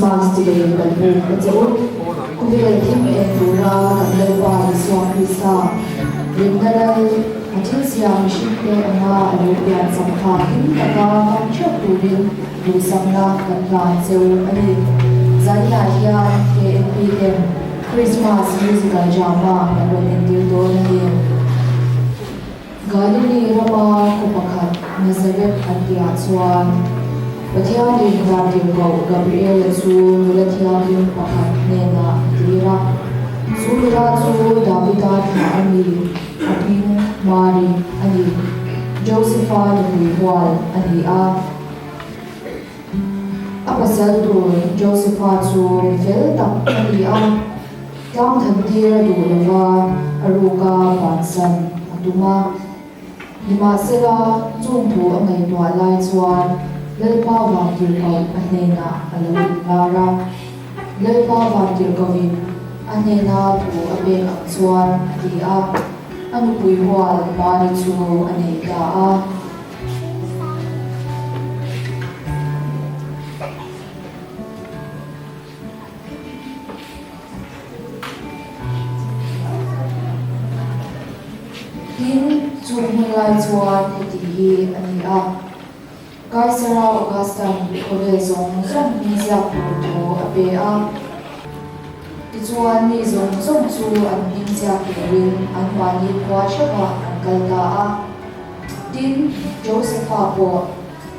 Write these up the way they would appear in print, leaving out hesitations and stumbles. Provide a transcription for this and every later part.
Krismas chibai kan buk a che u. Khawvel thim eng tura kan Lalpa Isua Krista rinna lal a thil siam mihringte anga a lo pian chak kha him taka hmang theuh turin duhsakna kan hlan cheu a ni. Zaninah hian KNP ten Krismas Musical Drama kan rawn entir dawn a ni. Galili rama khaw pakhat Nazareth an tihah chuan Pathianin Vantirhkoh Gabriela chu nula thianghlim pakhat hnenah a tir a. Chu nula chu Davida thlah a ni, a hming Mari a ni. Josefa nupui hual a ni a. A pasal tur Josefa chu mi fel tak a ni a. Tlang thantir a duh lo va, a ruka bansan a tum a. Nimahsela, chung thu a ngaihtuah lai chuan Lalpa Vantirhkoh a hnenah a lo inlar a. Lalpa Vantirhkohin a hnena thu a pek ang chuan a ti a, a nupui hual Mari chu a nei ta a. Tin, chu hmun lai chuan heti hi a ni a, Kaisara Augustan khawvel zawng zawng hming ziak tur thu a pe a. Tichuan, mi zawng zawng chu an hming ziak turin anmahni khua theuhah an kal ta a. Tin, Josepha pawh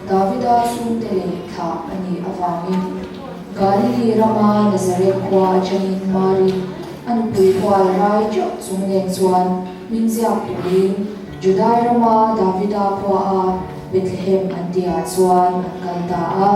Davida chhungte leh thlah a nih avangin Galili rama Nazareth khua atangin Mari a nupui hual rai teuh chung nen chuan hming ziak turin Judai rama Davida khua a Bethlehem an tihah chuan an kal ta a.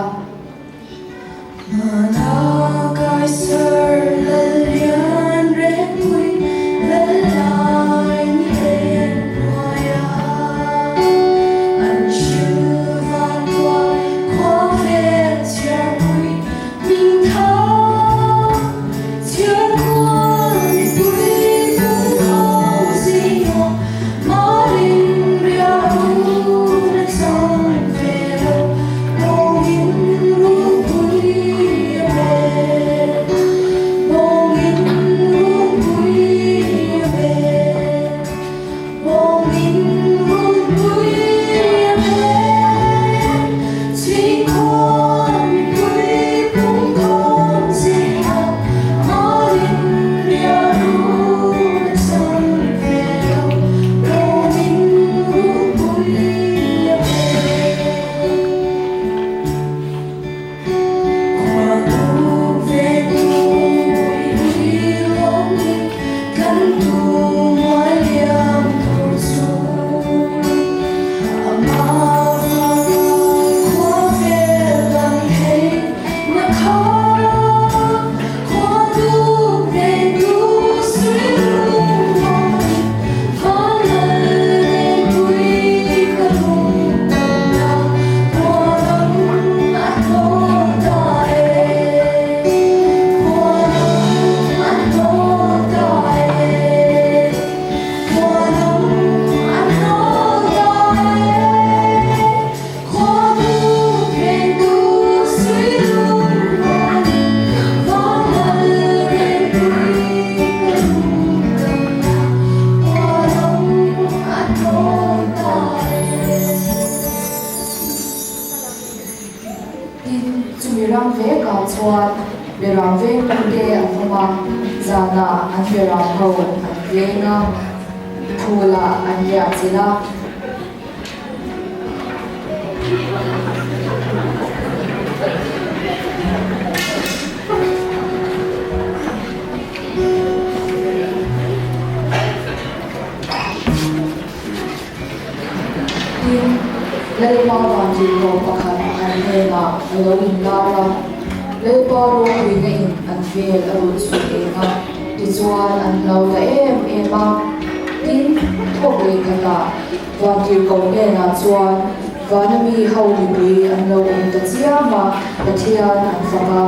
Tin, chumi ram vekah chuan beram vengtute an awm a, zanah an beram ho an veng a, phulah an riah chilh a. Tin, Lalpa Vantirhkoh pakhat an hnenah a lo inlar a, Lalpa ropuina in an vel a rawn chhuih eng a, tichuan an hlau ta em em a. Tin, thawk leh khatah Vantirhkoh hnenah chuan vana mi ho mipui an lo awm ta chiam a, Pathian an fak a.